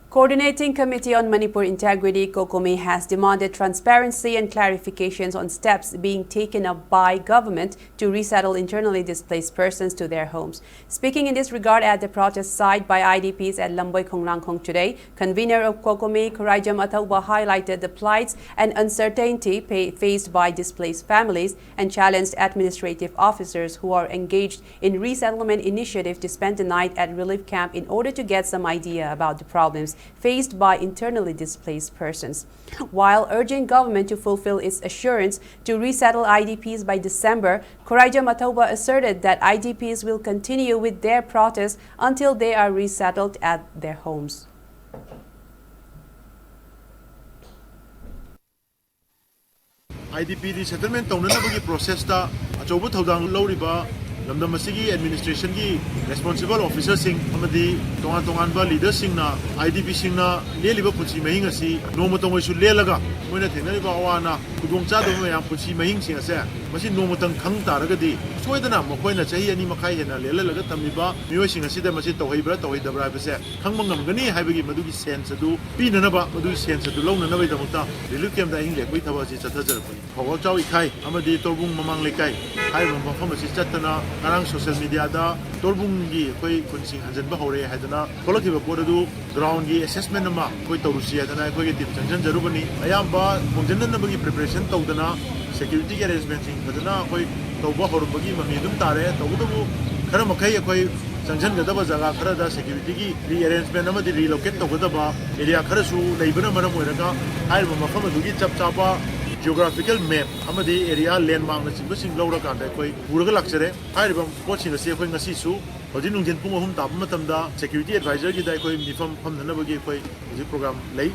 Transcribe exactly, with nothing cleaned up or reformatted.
Coordinating Committee on Manipur Integrity, COCOMI, has demanded transparency and clarifications on steps being taken up by government to resettle internally displaced persons to their homes. Speaking in this regard at the protest site by I D Ps at Lamboi Khonglangkhong today, convener of COCOMI, Khuraijam Athauba, highlighted the plights and uncertainty pa- faced by displaced families and challenged administrative officers who are engaged in resettlement initiative to spend the night at relief camp in order to get some idea about the problems faced by internally displaced persons. While urging government to fulfill its assurance to resettle I D Ps by December, Khuraijam Athauba asserted that I D Ps will continue with their protest until they are resettled at their homes. I D P resettlement ꯇꯧꯅꯅꯕꯒꯤ process ꯇ ꯑꯆꯧꯕ ꯊꯧꯗꯥꯡ ꯂꯧꯔꯤꯕ ꯂꯝꯗꯝ ꯑꯁꯤꯒꯤ administration ꯒꯤ responsible officer ꯁꯤꯡ ꯑꯃꯗꯤ ꯇꯣꯉꯥꯟ ꯇꯣꯉꯥꯟꯕ leader ꯁꯤꯡꯅ I D P ꯁꯤꯡꯅ ꯂꯦꯜꯂꯤꯕ ꯄꯨꯟꯁꯤ ꯃꯍꯤꯡ ꯑꯁꯤ ꯅꯣꯡꯃꯇꯪ ꯑꯣꯏꯁꯨ ꯂꯦꯜꯂꯒ ꯃꯣꯏꯅ ꯊꯦꯡꯅꯔꯤꯕ ꯑꯋꯥ ꯑꯅꯥ, ꯈꯨꯗꯣꯡꯆꯥꯗꯕ ꯃꯌꯥꯝ, ꯄꯨꯟꯁꯤ ꯃꯍꯤꯡꯁꯤꯡ ꯑꯁꯦ ꯃꯁꯤ ꯅꯣꯡꯃꯇꯪ ꯈꯪ ꯇꯥꯔꯒꯗꯤ ꯁꯣꯏꯗꯅ ꯃꯈꯣꯏꯅ ꯆꯍꯤ ꯑꯅꯤ ꯃꯈꯥꯏ ꯍꯦꯟꯅ ꯂꯦꯜꯍꯜꯂꯒ ꯊꯝꯂꯤꯕ ꯃꯤꯑꯣꯏꯁꯤꯡ ꯑꯁꯤꯗ ꯃꯁꯤ ꯇꯧꯍꯩꯕ꯭ꯔꯥ ꯇꯧꯍꯩꯗꯕ꯭ꯔꯥ ꯍꯥꯏꯕꯁꯦ ꯈꯪꯕ ꯉꯝꯒꯅꯤ ꯍꯥꯏꯕꯒꯤ ꯃꯗꯨꯒꯤ sense ꯑꯗꯨ ꯄꯤꯅꯅꯕ, ꯃꯗꯨꯒꯤ sense ꯑꯗꯨ ꯂꯧꯅꯅꯕꯒꯤꯗꯃꯛꯇ relief camp ꯇ ꯑꯍꯤꯡ ꯂꯦꯛꯄꯒꯤ ꯊꯕꯛ ꯑꯁꯤ ꯆꯠꯊꯖꯔꯛꯄꯅꯤ꯫ ꯐꯧꯕꯥꯛꯆꯥꯎ ꯏꯈꯥꯏ ꯑꯃꯗꯤ ꯇꯣꯔꯕꯨꯡ ꯃꯃꯥꯡ ꯂꯩꯀꯥꯏ ꯍꯥꯏꯔꯤꯕ ꯃꯐꯝ ꯑꯁꯤ ꯆꯠꯇꯅ ꯉꯔꯥꯡ social media ꯗ ꯇꯣꯔꯕꯨꯡꯒꯤ ꯑꯩꯈꯣꯏ ꯈꯨꯟꯁꯤꯡ ꯍꯟꯖꯤꯟꯕ ꯍꯧꯔꯦ ꯍꯥꯏꯗꯅ ꯊꯣꯛꯂꯛꯈꯤꯕ ꯄꯣꯠ ꯑꯗꯨ ground ꯒꯤ assessment ꯑꯃ ꯑꯩꯈꯣꯏ ꯇꯧꯔꯨꯁꯤ ꯍꯥꯏꯗꯅ ꯑꯩꯈꯣꯏꯒꯤ team ꯆꯪꯁꯤꯟꯖꯔꯨꯕꯅꯤ꯫ ꯑꯌꯥꯝꯕ ꯈꯣꯝꯖꯤꯟꯅꯅꯕꯒꯤ preparation ꯇꯧꯗꯅ security ꯒꯤ arrangement ꯁꯤꯡ ꯐꯖꯅ ꯑꯩꯈꯣꯏ ꯇꯧꯕ ꯍꯧꯔꯝꯕꯒꯤ ꯃꯃꯤ ꯑꯗꯨꯝ ꯇꯥꯔꯦ꯫ ꯇꯧꯕꯇꯕꯨ ꯈꯔ ꯃꯈꯩ ꯑꯩꯈꯣꯏ ꯆꯪꯁꯤꯟꯒꯗꯕ ꯖꯒꯥ ꯈꯔꯗ security ꯒꯤ re arrangement ꯑꯃꯗꯤ relocate ꯇꯧꯒꯗꯕ area ꯈꯔꯁꯨ ꯂꯩꯕꯅ ꯃꯔꯝ ꯑꯣꯏꯔꯒ ꯍꯥꯏꯔꯤꯕ ꯃꯐꯝ ꯑꯗꯨꯒꯤ ꯆꯞ ꯆꯥꯕ geographical map ꯑꯃꯗꯤ area landmark ꯅꯆꯤꯡꯕꯁꯤꯡ ꯂꯧꯔꯀꯥꯟꯗ ꯑꯩꯈꯣꯏ ꯄꯨꯔꯒ ꯂꯥꯛꯆꯔꯦ꯫ ꯍꯥꯏꯔꯤꯕ ꯄꯣꯠꯁꯤꯡ ꯑꯁꯤ ꯑꯩꯈꯣꯏ ꯉꯁꯤꯁꯨ ꯍꯧꯖꯤꯛ ꯅꯨꯡꯊꯤꯟ ꯄꯨꯡ ꯑꯍꯨꯝ ꯇꯥꯕ ꯃꯇꯝꯗ security advisor ꯒꯤꯗ ꯑꯩꯈꯣꯏ ꯃꯤꯐꯝ ꯐꯝꯅꯅꯕꯒꯤ ꯑꯩꯈꯣꯏ ꯍꯧꯖꯤꯛ program ꯂꯩ꯫